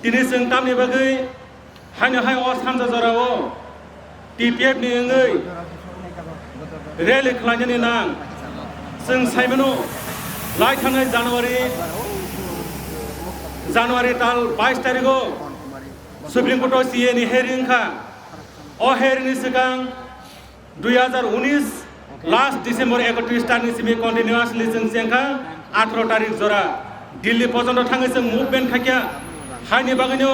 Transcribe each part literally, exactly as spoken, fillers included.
Tini chwng tamni bagwi haino hai o sanja jorao T P F ni wngwi rally khlainani nang. Chwng saimano, lai thangnai January, January tal bais tarigo Supreme Court o C A ni hearing wngkha. O hearing ni swkang dui hazar unis last December ekotris tarikh ni simi continuously chwng chengkha atharo tarik jora Delhi porjonto thangwi chwng movement khaikha. Haini bagwino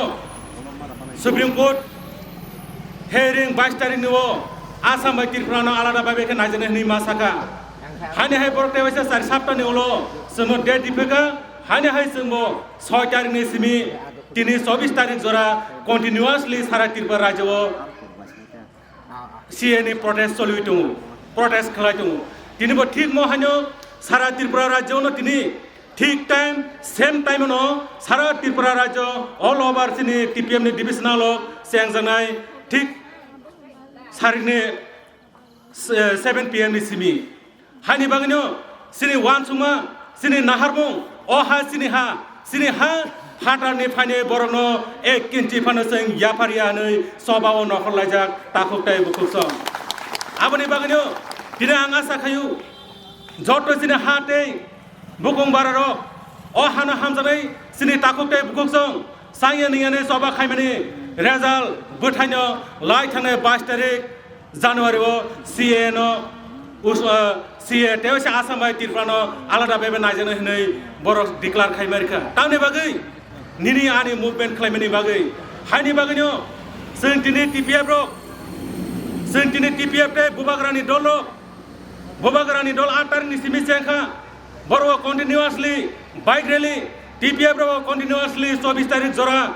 Supreme Court hearing bais tarikh ni o Assam bai Tripura no alada bai bai khe naijaknai hwnwi ma sakha. Haini hai borok tei waisa char sapta ni ulo chwngno date riphakha. Haini hai chwngbo soi tarikh ni simi tini chobis tarikh jora continuously sara Tripura rajyo o C A ni protest choliwi tongo, protest khlai tongo. Tini bo thik mo haino sara Tripura rajyo no tini thik time, same time no sara Tripura rajyo all over chini T P F ni divisional o chengjaknai thik sarikni, eh, seven P M ni simi. Haini bagwino chini uansukma, chini naharmung, o ha chini ha, chini ha, hatarni phainai borokno ek kinchi phano chwng yaphar ya hwnwi chobao nokhor laijak takhuk tei bukhuk song. Aboni bagwino tini ang asa khayu, joto chini ha tei bukung bararok o hano hamjaknai chini takhuk tei bukhuk song sangya niyani choba khaimani result bwthaino lai thangnai bais tarik January o C A no us-, uh, C A tei se Assam bai Tripura no alada bai bai naijaknai hwnwi borok declare khai marikha. Tamni bagwi nini ani movement khlaimani bagwi, haini bagwino chwng tini T P F rok, chwng tini T P F tei Bubagrani dol rok, Bubagrani dol aat tarikh ni simi chengkha, borok continuously bike rally, T P F rok continuously chobis tarikh jora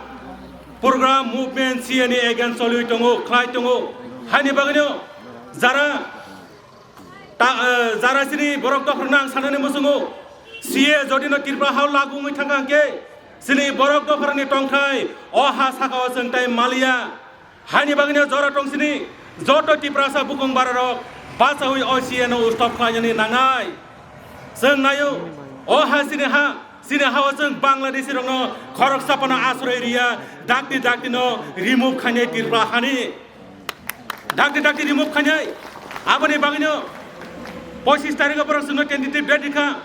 program movement C A ni against choliwi tongo, khlai tongo. Haini bagwino jara ta, eh, jara chini borok dophar nang sanani muchungo, C A jodi no Tripura hao lagu wngwi thangkha hwnkhe chini borok dopharni tongthai o ha sakao chwng tai maliya. Haini bagwino jora tong sini joto Tiprasa bukung bararok bachawi o C A no stop khlainani nangnai. Chwng naio, o ha chini ha, chini hao chwng Bangladeshi rokno khoroksa phano asroi riya, dakti dakti no remove khainai Tripura hani. Dakti dakti remove khainai. Aboni bagwino pochis tarikh o borok chwngno tentative date rikha.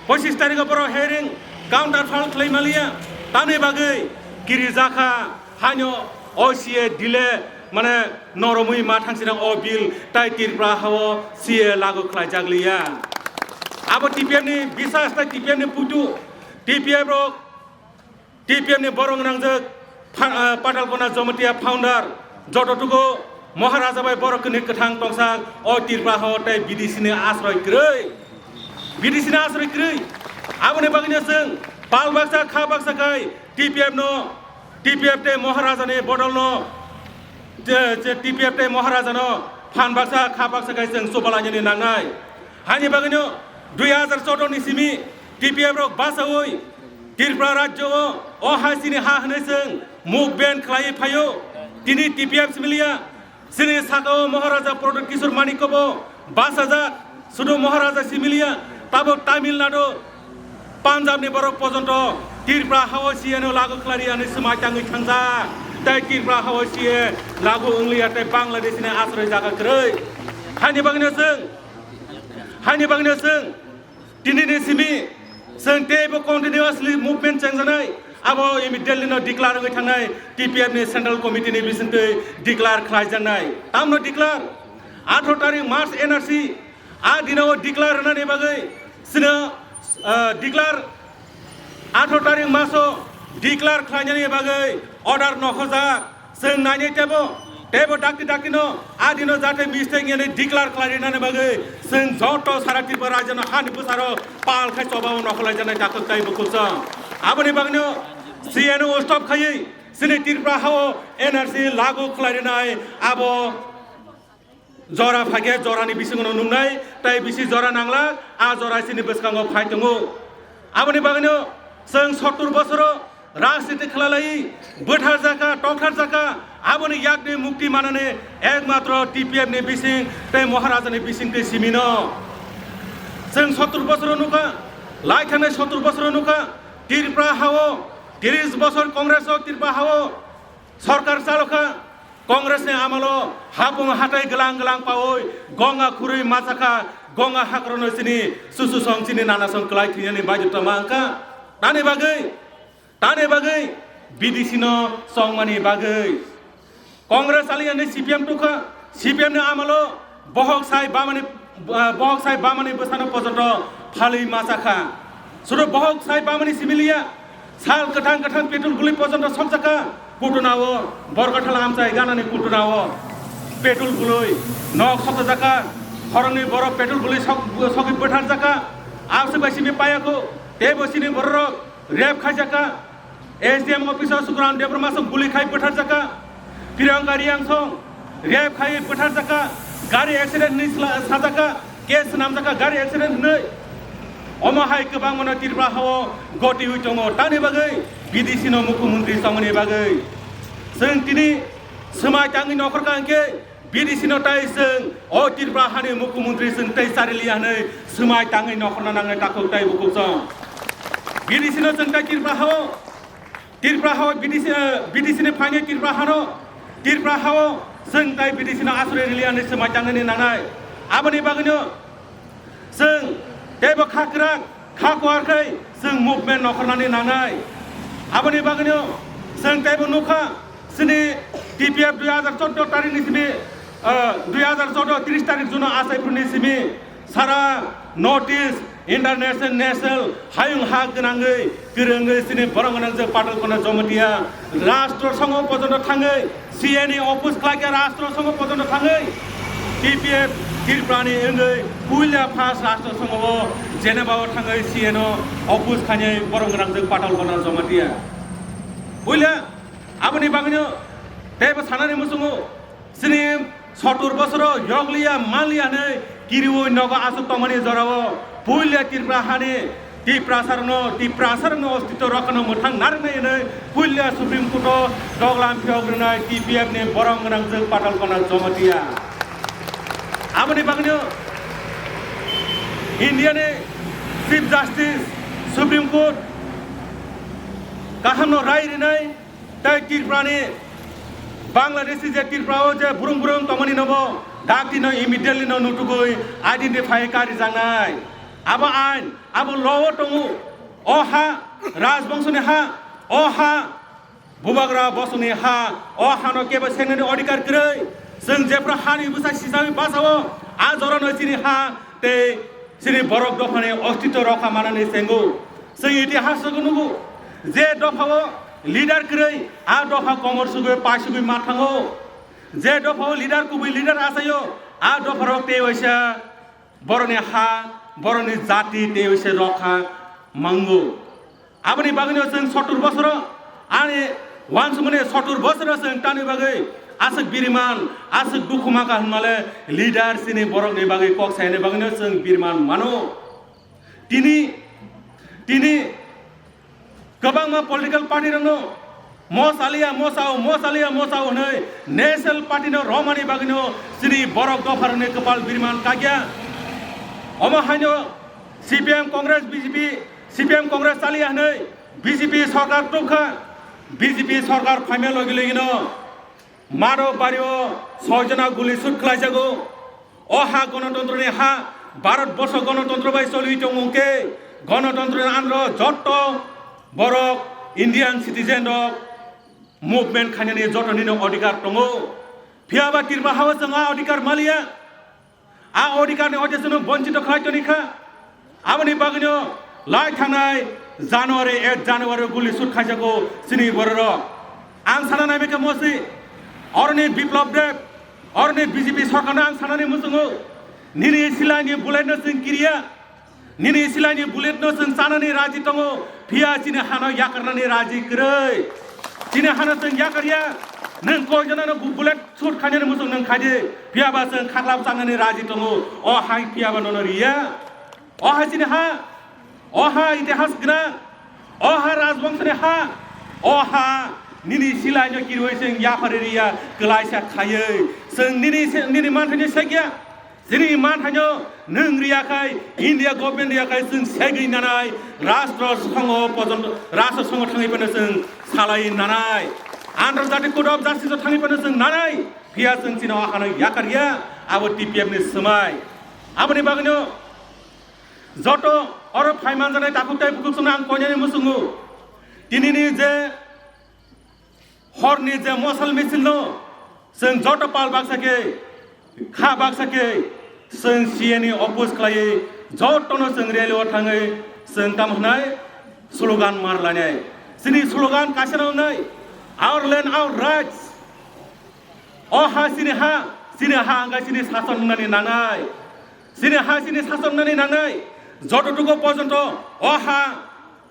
Pochis tarikh o borok hearing counter file khlai maliya, tamni bagwi kiri jakha, haino o C A delay, mane noromwi ma thangsirang o bill tai Tripura hao C A lagu khlai jak liya. Abo T P F ni bisas tai T P F ni putu, T P F rok T P F ni borok nangjak pha-, ah, Patalkona Jamatia founder joto tugo Maharaja bai borok ni kwthang tongsa o Tripura hao tei B D C ni asroi kwrwi. B D C ni asroi kwrwi. Aboni bagwino chwng pal baksa kha baksa khai T P F no, T P F tei Maharaja ni bodol no, je, je T P F tei Maharaja no phan baksa kha baksa khai chwng chubalainani nangnai. Haini bagwino dui hazar choudo ni simi T P F rok bachawi Tripura rajyo o, o hai chini ha hwnwi chwng movement khlaiwi phaio. Tini T P F similiya, chini sakao Maharaja Pradyut Kishore Manikya bo bachajak, sudu Maharaja similiya, tabuk Tamil Nadu, Punjab ni borok pojonto Tripura hao C A no lagu khlai riyani swmai tangwi thangjak, tei Tripura hao C A lagu wngliya tei Bangladesh ni asroi jaga kwrwi. Haini bagwino chwng, haini bagwino chwng Tini ni simi chwng teibo continuously movement chengjaknai, abo immediately no declare wngwi thangnai, T P F ni Central Committee ni bisingtwi declare khlaijaknai. Tamno declare? Atharo tarik March N R C, a dino declare rwnani bagwi chwngno, ah, declare atharo tarik maso declare khlainani bagwi order nokhorjak. Chwng nainai teibo, teibo dakti dakti no, a dino jate mistake yani declare khlai rinani bagwi chwng joto sara Tripura rajyo no hani bwsaro pal khai chobao nokhorlai janai takhuk tai bukhuk chwng. Aboni bagwino C A no stop khaiwi chini Tripura hao N R C lagu khlai rinai abo jora phaikhe jorani bisingo no nungnai, tai bisi jora nangla, a jora chini bwskango phai tongo. Aboni bagwino chwng sottur bosoro rajniti khlailai, bwthar jaka, tongthar jaka, aboni yakni mukti manani ekmatro T P F ni bising tei Maharaja ni bising tei simino. Chwng sottur bosoro nukha, lai thangnai sottur bosoro nukha, Tripura hao Tris bosor Congress o Tripura hao sorkar chalokha. Congress ni amalo hapung hatai glang glang paui gonga khurui machakha, gonga hakrono chini susu song chini nana song klai thwinani baidhota ma wngkha. Tani bagwi, tani bagwi B D C no chongmani bagwi Congress aliya ni C P M tukha, C P M ni amalo bohok sai bamani, ah, bohok sai bamani bwsano pojoto phalwi machakha. Sudo bohok sai bamani similiya, sal kwthang kwthang petrol gului pojoto sokjakha. Kutunao, Borgathala amchai ganani kutunao petrol gului nok sokjakha. Horongni borok petrol gului sok, sokwi bwtharjakha. Abswk bai simi payakho, teibo sini bororok rape khaijakha. S D M office o Sukuran Debbarma song guli khai bwtharjakha. Priyanka Reang song rape khai bwtharjakha. Gari accident hinwi sla-, sajakha. Case swnamjakha gari accident hinwi. Omo hai kwbangmano Tripura hao goti wi tongo. Tani bagwi B D C no mukhyamantri chongmani bagwi. Chwng tini swmai tangwi nokhorkha hwnkhe B D C no tai chwng o Tripura hani mukhyamantri chwng tai chariliya hinwi swmai tangwi nokhorna nangnai takhuk tai bukhuk chong. B D C no chwng tai Tripura hao, Tripura hao B D C, eh, B D C ni phaini Tripura hano, Tripura hao chwng tai B D C no asroi riliya hinwi swmai tangnani nangnai. Aboni bagwino chwng teibo kha kwrak, kha kuar khai chwng movement nokhornani nangnai. Aboni bagwino chwng teibo nukha, chini T P F dui hajar choudo tarikh ni simi, ah, dui hajar choudo tris tarikh juno achai phuruni simi sara North East international, national hayung ha gwnangwi kwrwngwi chini borok gwnang je Patal Kona Jamatia rastro songo pojoto thangwi C A ni office khlaikha rastro songo pojoto thangwi T P F Tripura ni wngwi puila first rastro songo o Geneva o thangwi C A no office khainai borok gwnang je Patal Kona Jamatia. Puila aboni bagwino teibo sanani muchungo chini sotur bosoro yokliya manliya hinwi kiriwi nogo aswk tongmani jorao puila Tripura hani Tiprasarokno, Tiprasarokno ostitw rokhano mwthang narwknai hinwi puila Supreme Court o doglam phiyok rwnai T P F ni borok gwnangjwk Patal Kona Jamatia. Aboni bagwino India ni Chief Justice Supreme Court kahamno rai rwnai. Tai Tripura ni Bangladeshi je Tripura o je burung burung tongmani nobo dakti no immediately no nutugui identify kari jangnai. Abo ain, abo law o tongo. O ha Rajbongso ni ha, o ha Bubagra Boso ni ha, o ha no kebo sengnani odhikar kwrwi. Chwng jephru ha ni bwsa sisawi basa o, a jora no chini ha tei chini borok dopha ni ostitw rokha manani chengo. Chwng itihas o nugo je dopha o leader kwrwi a dopha komor sugwi paisugwi ma thango. Je dopha o leader kubui leader achaio a dopha rok tei waisa boroni ha, boroni jati tei waisa rokha mango. Aboni bagwino chwng sotur bosoro ani wansukmani sotur bosoro chwng tani bagwi aswk biriman, aswk dukhu maka hwnmale leader chini borokni bagwi kok saini bagwino chwng biriman mano. Tini, tini kwbangma political party rokno mo saliya, mo sao, mo saliya, mo sao hwnwi national party no romani bagwino chini borok dopharokni kwpal biriman kakya. Omo haino C P M Congress, B J P, C P M Congress chaliya hwnwi B J P sorkar tubkha. B J P sorkar phaima logi logino Maro bario soi jona guli shoot khlaijago. O ha gonotontroni ha, Bharat borsho gonotontro bai choli tongo hwnkhe, gonotontroni andro jotto borok Indian citizen rok movement khainani jotonino odhikar tongo. Phiyaba Tripura hao chwng a odhikar maliya. A odhikarni hoite chwngno bonchito khlai toni kha. Aboni bagwino lai thangnai January, ek January guli shoot khaijago chini bororok. Ang sana naimikha mosi, oroni Biplab Deb, oroni B J P sorkarno ang sanani muchungo, nini silaini bulletno chwng kiriya, nini silaini bulletno chwng chanani raji tongo, phiya chini hano yakarnani raji kwrwi. Chini hano chwng yakarya, nwng koi jonano bu-, bullet shoot khainani muchung nwng khaidi, phiyaba chwng khaklap chanani raji tongo, o hai phiyaba nono riya. O hai chini ha, o ha itihas gwnang, o ha rajbongsoni ha, o ha nini silaino kirwi chwng yaphari riya, kwlaisa khaiwi. Chwng nini se-, nini manthaino sekya, Chini man haino nwng riya khai, India government riya khai, chwng segwi nanai, rastro songo pojon, rastro songo thangwi phano chwng salai nanai, Antarjatik Court of Justice o thangwi phano chwng nanai, phiya chwng chini o hano yakar ya, abo T P F ni swmai. Aboni bagwino joto oro phai manjanai takhuk tei bukhuk chwngno ang koinani muchungo. Tinini je horni je mosal misil no chwng joto pal baksa khe, kha baksa khe, chwng C A ni oppose khlaiwi jotono chwng rally o thangwi chwng tamo hwnai slogan mar lainai. Chini slogan kaisa no wngnai, "Our land, our rights." O ha chini ha, chini ha hwnkhai chini sason wngnani nangnai. Chini ha chini sason wngnani nangnai. Jototuko porjonto o ha,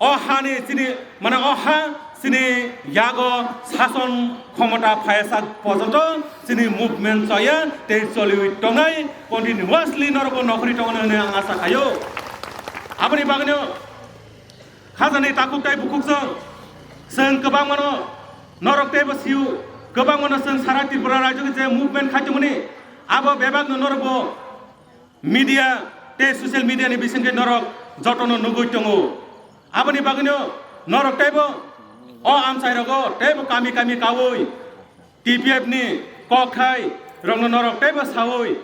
o hani chini, mane o ha chini yago sason khomota phaiya sak porjonto chini movement choya tei choliwi tongnai, continuously norokbo nokhorwi tongmani hwnwi ang asa khaio. Aboni bagwino khajani takhuk tei bukhuk chwng, chwng kwbangmano norok teibo sio, kwbangmano chwng sara Tripura rajyo je movement khai tongmani, abo bebakno norokbo media tei social media ni bisingtwi norok jotono nugwi tongo. Aboni bagwino norok teibo o amchai rogo teibo kami kami kaui T P F ni kokthai rokno norok teibo saui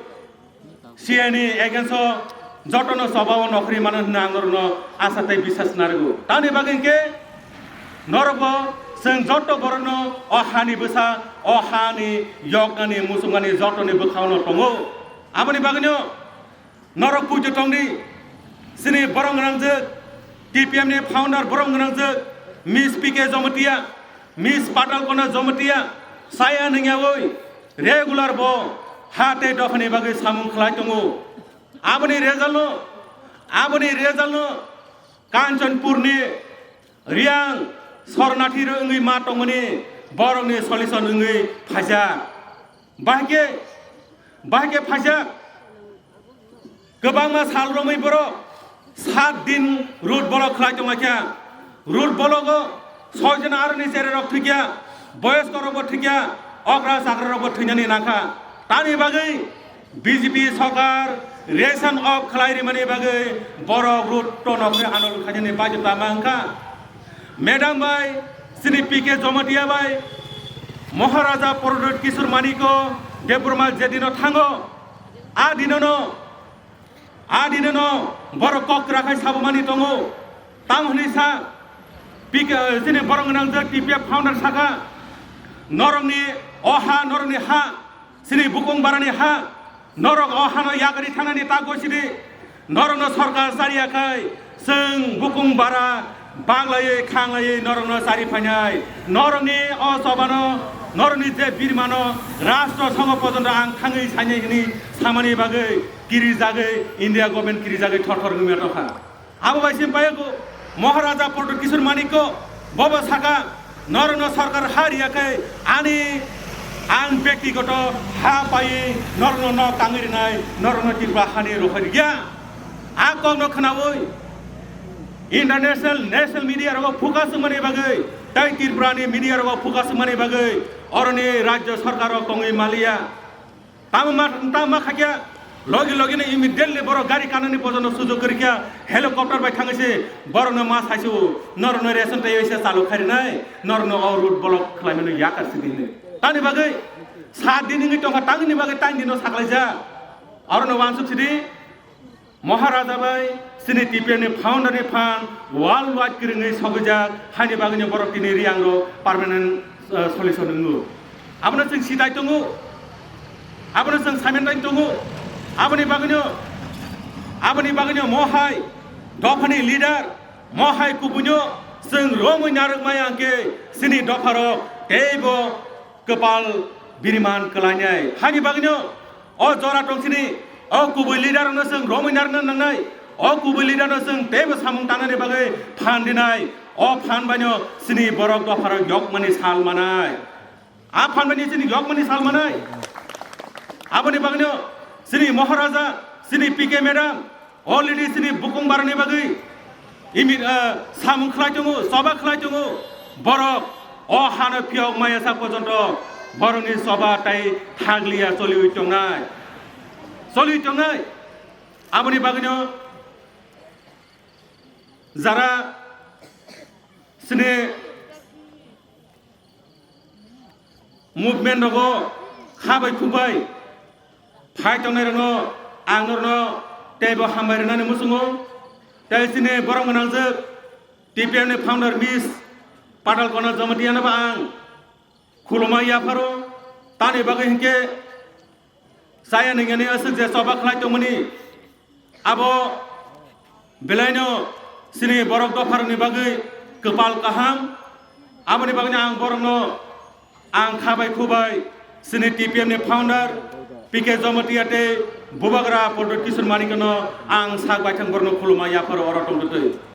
C A ni against o jotono choba o nokhorwi mano hwnwi ang norokno asa tei bisas narwgo. Tamni bagwi hwnkhe norokbo chwng joto borokno o hani bwsa, o hani yoknani, muchungmani jotoni bwkhao no tongo. Aboni bagwino norok puitu tongdi, chini borok gwnangjwk, T P F ni founder borok gwnangjwk, Miss P K Jamatia, Miss Patal Kona Jamatia, saya nungyaui regular bo ha tei dophani bagwi samung khlai tongo. Aboni result no, aboni result no Kanchanpur ni Riang sornathi rw wngwi ma tongmani borokni solution wngwi phaijak. Bahai khe, bahai khe phaijak. Kwbangma sal romwi borok sat din road block khlai tonglaikha. Road block o soi jona aroni chererok thwikya, boyoskorokbo thwikya, okra chakrarokbo thwinani nangkha. Tamni bagwi B J P sorkar ration off khlai rimani bagwi borok road to nokhe andolon khainani baidhota ma wngkha. Madam bai, chini P K Jamatia bai, Maharaja Pradyut Kishore Manikya Debbarma je dino thango, a dinono, a dinono borok kok kwrakhai sabumani tongo. Tamo hwnwi sa, P K, chini borok gwnangjwk T P F founder sakha, norokni o ha, norokni ha, chini bukung barani ha, norok o hano yakarwi thangnani ta gosidi, norokno sorkar chariya khai, chwng bukung bara baglaiwi khanglaiwi norokno chari phainai, norokni o chobano, norokni je birmano rastro songo pojonto ang thangwi sainai hwnwi samani bagwi kirijagwi, India government kirijagwi thor thor wngwi tongkha. Abo bai simi payago Maharaja Pradyut Kishore Manikya bobo saka, norokno sorkar ha riya khe ani ang bektigoto ha paiwi norokno nok tangwi rinai, norokno Tripura hani rohor ya. A kokno khnaui international, national media rogo focus wngmani bagwi tei Tripura ni media rogo focus wngmani bagwi oroni rajya sorkar rok tongwi maliya. Tamo ma, tamo ma khakya, logi logi no immediately borok gari kanani pojono sujok kwrwikya, helicopter bai thangwi se borokno ma saisio, norokno ration tei se chalu kharinai, norokno o road block khlaimano yakar sidi hinwi. Tamni bagwi sat din wngwi tongkha, tamni bagwi tain dino saklaijak. Arono wansuk sidi, Maharaja bai chini T P F ni founder ni phan world wide kwrwngwi sogwijak, haini bagwino borok tini Riang ro permanent, eh, solution wngo. Abono chwng sitai tongo, abono chwng saimantai tongo, aboni bagwino, aboni bagwino mohai dophani leader, mohai kubuino chwng romwi narwk maya hwnkhe chini dopharok teibo kwpal biriman kwlainai. Haini bagwino o jora tongchini, o kubui leader no chwng romwi narwkna nangnai, o kubui leader no chwng teibo samung tangnani bagwi phan rinai, o phan baino chini borok dopharok yokmani sal manai. A phan baino chini yokmani sal manai. Aboni bagwino chini Maharaja, chini P K madam, already chini bukung barani bagwi imi, ah, samung khlai tongo, choba khlai tongo. Borok o hano phiyok maya sak porjonto borokni choba tai thagliya choliwi tongnai. choli tongnai. Aboni bagwino jara sini movement rogo kha bai khuk bai phai tongnai rokno ang norno teibo hambai rwnani muchungo. Tei chini borok gwnangjak T P M ni founder Miss Patal Kona Jamatia no ba ang khuluma yapharo. Tani bagwi hinkhe chaya nungyani aswk je choba khlai tongmani abo belaino chini borok dopharokni bagwi kwpal kaham. Aboni bagwino ang borokno ang kha bai khuk bai chini T P M ni founder P K Jamatia tei Bubagra Pradyot Kishore Manikno ang sak baithang borokno khuluma yapharo oro tongtwtwi.